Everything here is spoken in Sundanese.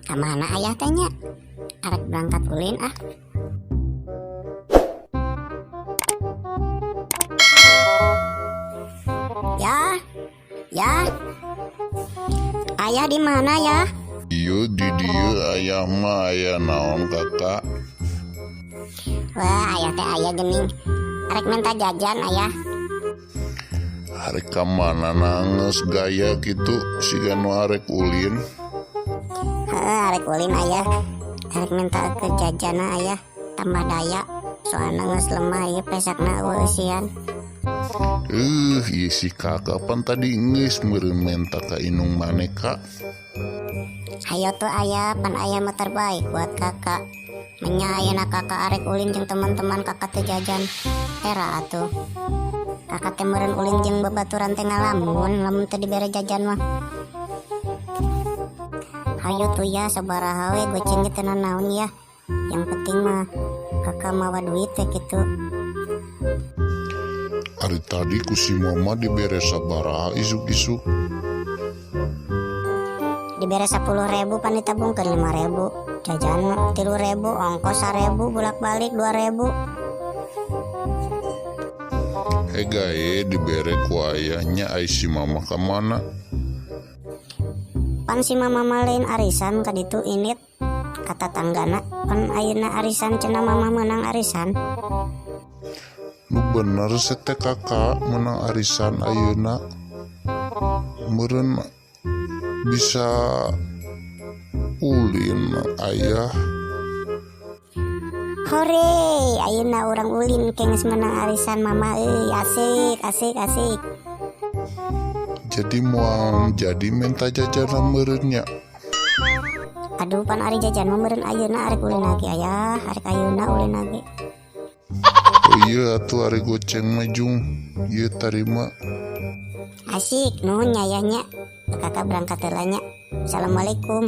Kamana ayah teh nya? Arek berangkat ulin ah. Ya, ya. Ayah di mana ya? Ieu di dieu ayah mah, aya naon, Kakak? Wah, ayah teh ayah gening. Arek minta jajan, Ayah. Arek ka mana nangis gaya gitu siga nu arek ulin? Heeh, arek ulin, Ayah. Arek minta ke jajana, Ayah. Tambah daya. Soalna geus lemah ieu pesakna eusian. Eh, ieu si Kakak pan tadi geus meureun menta ka indung maneh, Kak. Hayo tuh, Ayah, pan ayah mah terbaik buat Kakak. Menya ayeuna Kakak arek ulin jeung teman-teman, Kakak teh jajan. Era atuh. Kakak teh meureun ulin jeung babaturan teh ngalamun lamun teu dibere jajan mah. Hayo tuh ya, sabaraha we, goceng ge teu nanaon ya. Yang penting mah Kakak mawa duit teh gitu. Ari tadi ku si Mama dibere sabaraha isuk-isuk? Dibere 10.000, pan ditabungkeun 5.000. Jajan 3.000, ongkos 1.000, bolak-balik 2.000. He gae dibere ku ayahnya, ai si Mama ka mana? Pan si Mama mah lain arisan ka ditu indit kata tanggana, pan ayeuna arisan cenah Mama menang arisan. Nu bener teh, Kakak menang arisan ayeuna? Meureun bisa ulin ayah. Hore, ayeuna urang ulin ke geus menang arisan Mama euy, asik asik asik. Jadi moal jadi minta jajanan meureun nya? Aduh, pan ari jajan mah meureun ayeuna arek ulin lagi, Ayah, arek ayeuna ulin lagi. Oh iya atuh, ari goceng mah jung ieu tarima. Asik, nuhun nya, Ayah nya. Kakak berangkat heula nya. Assalamualaikum.